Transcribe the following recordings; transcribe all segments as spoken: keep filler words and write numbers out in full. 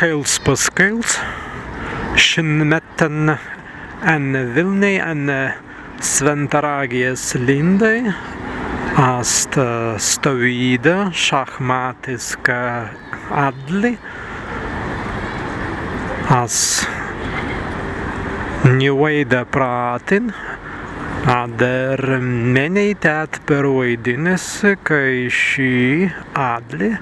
Kaīls pas kaīls, šin mettan en Wilnei, en Swentaragies lindai, ast stawīda šahmātiska adli, as ni waīda prātin, adder mennei tēt perwaidinna si, kāi šī adli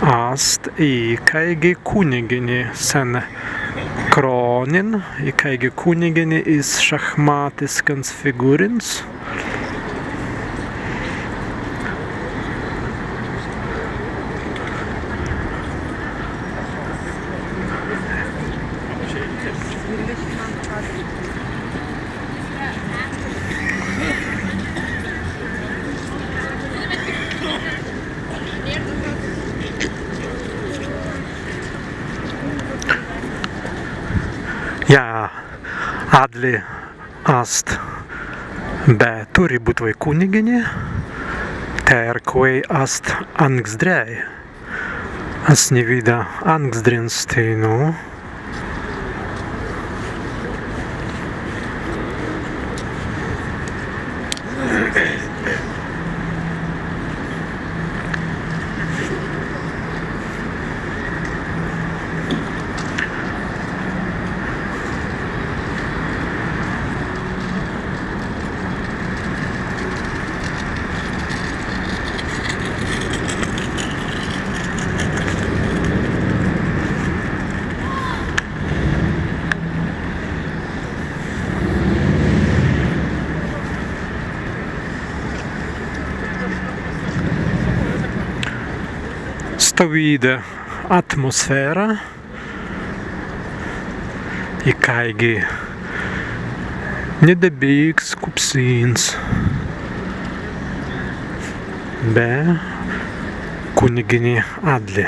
ast ikāigi kunnigini sen krōnin, ikāigi kunnigini iz šahmātiskans figūrins. Jā, adli ast, be turri būtwei kunnigini, tēr kwēi ast angzdrei. As ni widā angzdrins teinū. Stawīda atmosfēra. Ikāigi ni debīks kupsīns be kunnigini adli.